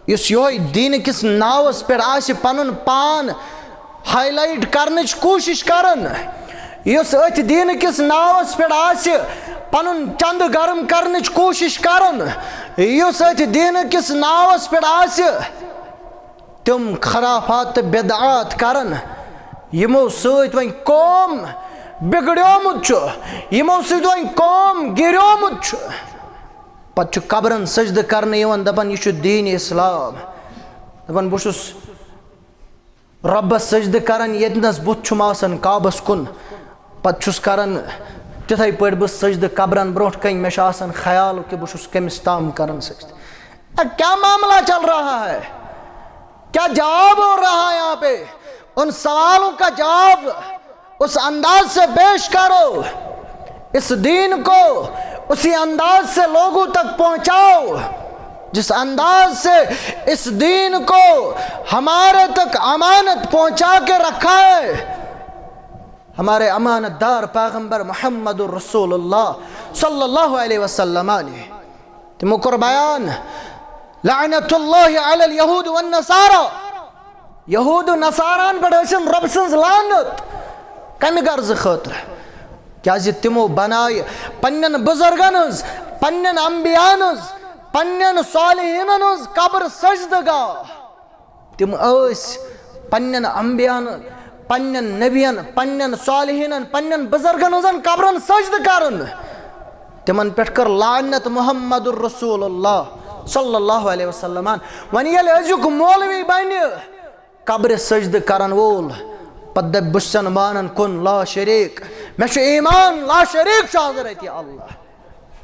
یُس یِہوٚے دیٖنہٕ کِس ناوَس پٮ۪ٹھ آسہِ پَنُن پان highlight کرنٕچ کوٗشِش کران، یُس أتھۍ دیٖنہٕ کِس ناوَس پٮ۪ٹھ آسہِ پَنُن چندٕ گرم کرنٕچ کوٗشِش کران، یُس أتھۍ دیٖنہٕ کِس ناوَس پٮ۪ٹھ آسہِ تِم خرافات تہٕ بدعات کران، یِمو سۭتۍ وۄنۍ قوم بِگڑیومُت چھُ، یِمو سۭتۍ وۄنۍ قوم گِریومُت چھُ۔ پتہٕ چھُ قبرن سجدٕ کرنہٕ یِوان، دپان، یہِ چھُ دیٖنِ اسلام۔ دپان، بہٕ چھُس رۄبس سجدٕ کران، ییٚتنس بُتھ چھُم آسان کعبس کُن۔ پتہٕ چھُس کران تِتھے پٲٹھۍ بہٕ سجدٕ قبرن برونٛٹھ کنہِ، مےٚ چھُ آسان خیال کہِ بہٕ چھُس کٔمِس تام کران سجدٕ۔ اے، کیا معاملہ چل رہا ہے؟ کیا جواب ہو رہا ہے یہاں پہ؟ ان سوالوں کا جواب اس انداز سے پیش کرو، اس دین کو اسی انداز سے لوگوں تک پہنچاؤ، جس انداز سے اس دین کو ہمارے تک امانت پہنچا کے رکھا ہے ہمارے امانت دار پیغمبر محمد رسول اللہ صلی اللہ علیہ وسلم نے۔ تِمو کوٚر بیان، لعنت اللہ علی الیہود والنصارى، یہود و نصاران پٮ۪ٹھ ٲسِن رۄب سٕنٛز لعنت۔ کمہِ غرضہٕ خٲطرٕ؟ کیازِ تِمو بنایہِ پننٮ۪ن بزرگن ہٕنٛز، پننٮ۪ن انبیاہن ہٕنٛز، پننٮ۪ن صالحینن ہٕنٛز قبر سجدٕ گاہ۔ تِم ٲسۍ پننٮ۪ن انبیاہن، پننٮ۪ن نبین، پننٮ۪ن صالحینن، پننٮ۪ن بزرگن ہٕنٛزن قبرن سجدٕ کران۔ تِمن پٮ۪ٹھ کٔر لعنت محمد رسول اللہ صلی اللہ علیہ وسلمن۔ وۄنۍ ییٚلہِ أزیُک مولوی بنہِ قبرِ سجدٕ کرن وول، پتہٕ دپہِ، بہٕ چھُسن مانان کُن لا شریک، مےٚ چھُ ایمان لا شریک چھُ حضرت اللہ۔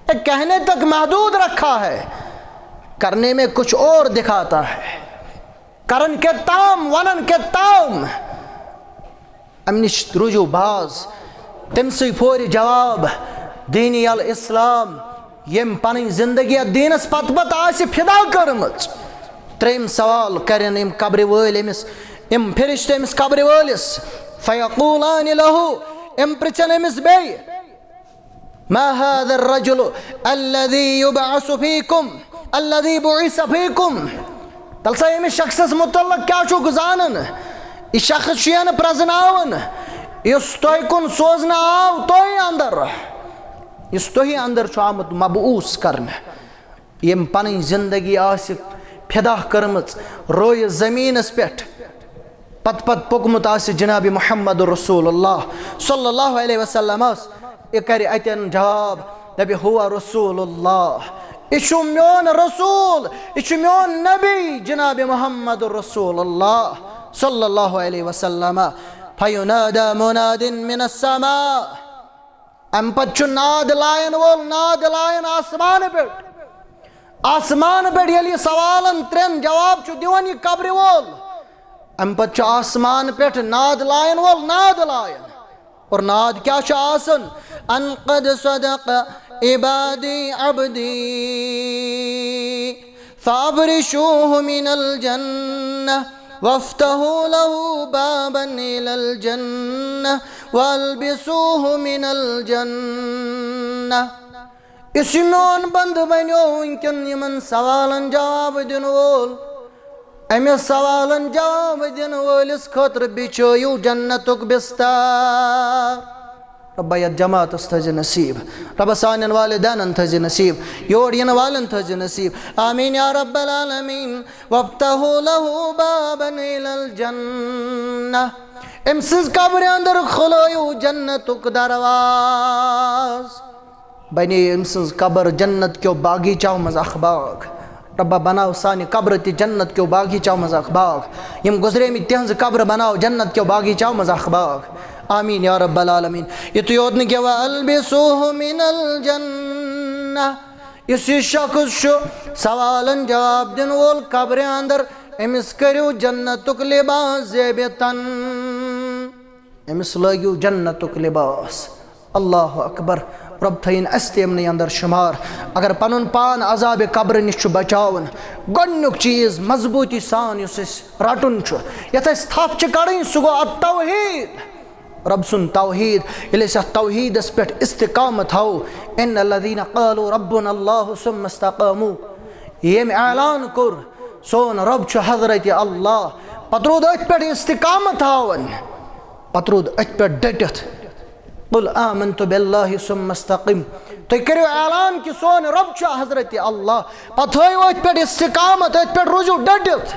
اے، کہنے تک محدود رکھا ہے، کرنے میں کچھ اور دکھاتا ہے۔ کرن کے تام، ونن کے تام۔ امہِ نِش روٗزِو باز۔ تٔمۍ سٕے فورِ جواب، دینی الاسلام، ییٚمۍ پنٕنۍ زندگی یتھ دیٖنس پتہٕ پتہٕ آسہِ فدا کٔرمٕژ۔ ترٛیٚیِم سوال کرن یِم قبرِ وٲلۍ أمِس، یِم فرشتہٕ أمِس قبرِ وٲلِس، فیقولان لہو، أمۍ پرٛژھن أمِس بیٚیہِ، "ما هذا الرجل الذي يبعث فيكم، الذي بعث فيكم؟" تَلہٕ سا، أمِس شخصس مُتعلق کیٛاہ چھُکھ زانان؟ یہِ شخص چھُ ینہٕ پرٛزناوان، یُس تۄہہِ کُن سوزنہٕ آو، تۄہہِ اندر، یُس تۄہہِ اندر چھُ آمُت مبعوث کرنہٕ۔ ییٚمۍ پنٕنۍ زندگی آسہِ فدا کٔرمٕژ رویہِ زٔمیٖنس پٮ۪ٹھ، پتہٕ پتہٕ پوٚکمُت آسہِ جناب محمد رسول اللہ صلی اللہ علیہ وسلمس، یہِ کرِ اتٮ۪ن جواب، دپہِ، "ہوا رسول اللہ، یہِ چھُ میون رسول، یہِ چھُ میون نبی جناب محمد رسول اللہ صلی اللہ علیہ وسلم۔" فینادی مناد من السماء۔ امہِ پتہٕ چھُ ناد لاین وول ناد لاین آسمانہٕ پٮ۪ٹھ۔ آسمانہٕ پٮ۪ٹھ ییٚلہِ یہِ سوالن ترٛٮ۪ن جواب چھُ دِوان یہِ قبرِ وول، امہِ پتہٕ چھُ آسمان پٮ۪ٹھ ناد لاین وول ناد لاین۔ اور ناد کیٛاہ چھُ آسان؟ "ان قد صدق عبادی عبدی فابرشوہ من الجنہ وافتحوا لہ بابا الی الجنہ والبسوہ من الجنہ۔" یُس یہِ میون بندٕ بنیو وٕنکٮ۪ن یِمن سوالن جواب دِنہٕ وول، أمِس سوالن جواب دِنہٕ وٲلِس خٲطرٕ بِچھٲیِو جنتُک بستار۔ رۄبا، یتھ جماعتس تھٲیزِ نصیب۔ رۄبا، سانٮ۪ن والدینن تھٲیزِ نصیب۔ یور یِنہٕ والٮ۪ن تھٲیزِ نصیب۔ آمین یا رب العالمین۔ وافتحوا لہ بابا الی الجنہ۔ أمۍ سٕنٛز قبرِ اندر کھُلٲیِو جنتُک دروازٕ۔ بنے أمۍ سٕنٛز قبر جنت کیو باغیچاو منٛز اکھ باغ۔ رۄبا، بناو سانہِ قبرٕ تہِ جنت کیو باغیچاو منٛز اکھ باغ۔ یِم گُزریمٕتۍ تِہنٛزٕ قبرٕ بناو جنت کیو باغیچاو منٛز اکھ باغ۔ آمین یا رب العالمین۔ یُتُے یوت نہٕ کینٛہہ، والبسوہ من الجنہ۔ یُس یہِ شخص چھُ سوالن جواب دِنہٕ وول قبرِ اندر، أمِس کٔرِو جنتُک لباس زیبہِ تن۔ أمِس لٲگِو جنتُک لباس۔ اللہ اکبر۔ رۄب تھٲیِن اَسہِ تہِ یِمنٕے اندر شُمار۔ اگر پنُن پان عذابِ قبرِ نِش چھُ بچاوُن، گۄڈٕنیُک چیٖز مضبوٗطی سان یُس اَسہِ رٹُن چھُ، یَتھ اَسہِ تھپھ چھِ کڑٕنۍ، سُہ گوٚو التوحید۔ رۄب سُنٛد توحید۔ ییٚلہِ أسۍ اَتھ توحیدس پٮ۪ٹھ استقامت تھاوو، ان الذین قالوا ربنا اللہ ثم استقاموا، ییٚمۍ اعلان کوٚر سون رۄب چھُ حضرت اللہ، پتہٕ روٗد أتھۍ پٮ۪ٹھ استقامت تھاوان، پتہٕ روٗد أتھۍ پٮ۪ٹھ ڈٔٹِتھ۔ قل آمنت باللہ ثم استقم۔ تُہۍ کٔرِو اعلان کہِ سون رۄب چھُ حضرت اللہ، پتہٕ تھٲیِو أتھۍ پٮ۪ٹھ استقامت، أتھۍ پٮ۪ٹھ روٗزِو ڈٔٹِتھ۔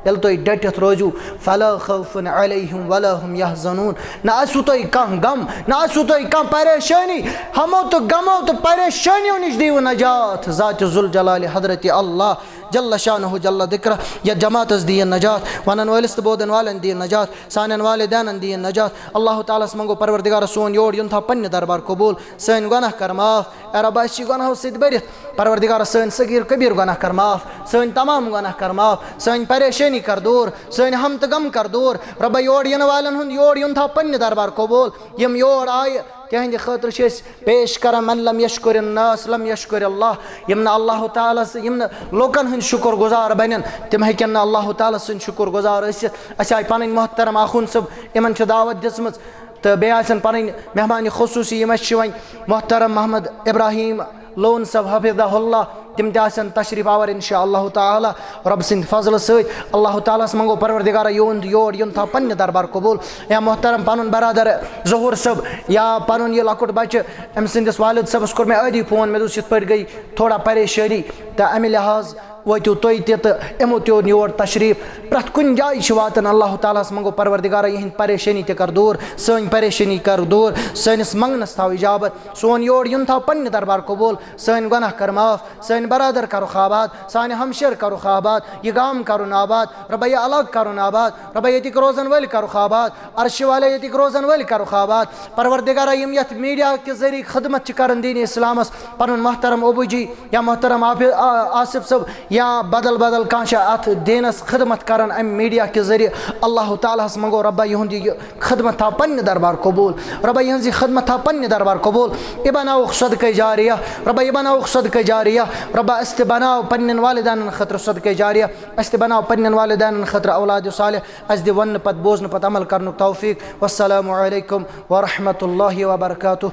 ییٚلہِ تُہۍ ڈٔٹِتھ روٗزِو، فلا خوف علیہم ولا هم یحزنون، نہ آسِوٕ تۄہہِ کانٛہہ غم، نہ آسِوٕ تۄہہِ کانٛہہ پریشٲنی۔ ہمو تہٕ غمو تہٕ پریشٲنیو نِش دِیِو نجات ذات ذوالجلال حضرت اللہ جل شانہ جل ذکرہ۔ یتھ جماعتس دِیِن نجات، ونن وٲلِس تہٕ بوزن والٮ۪ن دِیِن نجات، سانٮ۪ن والدینن دِیِن نجات۔ اللہ تعالیٰ ہس منٛگو، پروردگارا، سون یور یُن تھاو پننہِ دربار قبول، سٲنۍ گۄناہ کر معاف۔ اے رۄبا، أسۍ چھِ گۄناہو سۭتۍ بٔرِتھ۔ پروردگارا، سٲنۍ صغیٖر کبیٖر گۄناہ کر معاف، سٲنۍ تمام گۄناہ کر معاف، سٲنۍ پریشٲنی کر دوٗر، سٲنۍ ہم تہٕ غم کر دوٗر۔ رۄبا، یور یِنہٕ والٮ۪ن ہُنٛد یور یُن تھاو پننہِ دربار قبول۔ یِم یور آیہِ، تِہنٛدِ خٲطرٕ چھِ أسۍ پیش کران، من لم یشکر الناس لم یشکر اللہ۔ یِم نہٕ اللہ تعالیٰ سٕنٛدۍ، یِم نہٕ لوٗکن ہٕنٛدۍ شُکر گُزار بنن، تِم ہیٚکن نہٕ اللہ تعالیٰ سٕنٛدۍ شُکر گُزار ٲسِتھ۔ اَسہِ آیہِ پنٕنۍ محترم آخوند صٲب، یِمن چھِ دعوت دِژمٕژ، تہٕ بیٚیہِ آسن پنٕنۍ مہمان خصوٗصی، یِم اَسہِ چھِ وۄنۍ محترم محمد ابراہیم لون صٲب حفظہ اللہ، تِم تہِ آسن تشریف آور انشاء اللہ تعالیٰ رۄب سٕنٛدِ فضلہٕ سۭتۍ۔ اللہ تعالیٰ ہس منٛگو، پروردگارا، یِہُنٛد یور یُن تھاو پننہِ دربار قبول۔ یا محترم پنُن برادر ظہور صٲب یا پنُن یہِ لۄکُٹ بچہِ، أمۍ سٕنٛدِس والد صٲبس کوٚر مےٚ ٲدی فون، مےٚ دوٚپُس یِتھ پٲٹھۍ گٔے تھوڑا پریشٲنی، تہٕ امہِ لحاظ وٲتِو تُہۍ تہِ تہٕ یِمو تہِ اوٚن یور تشریٖف۔ پرٛٮ۪تھ کُنہِ جایہِ چھِ واتان۔ اللہ تعالیٰ ہَس منٛگو، پروردگارا، یِہِنٛدۍ پریشٲنی تہِ کر دوٗر، سٲنۍ پریشٲنی کر دوٗر، سٲنِس منٛگنَس تھاو اِجابت، سون یور یُن تھاو پنٛنہِ دربار قبوٗل، سٲنۍ گۄناہ کر معاف، سٲنۍ برادر کرُکھ آباد، سانہِ ہمشیر کرُکھ آباد، یہِ گام کرُن آباد، رۄبا، یہِ علاقہٕ کرُن آباد، رۄبا، ییٚتِکۍ روزن وٲلۍ کرُکھ آباد، عرشہِ والے ییٚتِکۍ روزن وٲلۍ کرُکھ آباد۔ پروردگارا، یِم یَتھ میٖڈیا کہِ ذٔریعہٕ خدمت چھِ کران دیٖنِ اِسلامَس، پنُن محترم ابوٗ جی یا محترم آفِ-، آ-، آصف صٲب، یا بدل بدل کانٛہہ چھِ اَتھ دیٖنَس خدمت کران اَمہِ میٖڈیا کہِ ذٔریعہٕ، اللہ تعالیٰ ہَس منٛگو، رۄبا، یِہُنٛد یہِ خدمت تھاو پنٛنہِ دربار قبوٗل۔ رۄبا، یِہٕنٛز یہِ خدمت تھاو پنٛنہِ دربار قبوٗل۔ یہِ بناوُکھ صدقے جاریہ۔ رۄبا، یہِ بناوُکھ صدقے جاریہ۔ رۄبا، اَسہِ تہِ بناو پنٛنٮ۪ن والدینَن خٲطرٕ صدقے جاریہ۔ اَسہِ تہِ بناو پنٛنٮ۪ن والدینَن خٲطرٕ اولاد صالح۔ اَسہِ دِ وَننہٕ پتہٕ، بوزنہٕ پتہٕ عمل کرنُک توفیٖق۔ والسلام علیکم ورحمۃ اللہ وبرکاتہ۔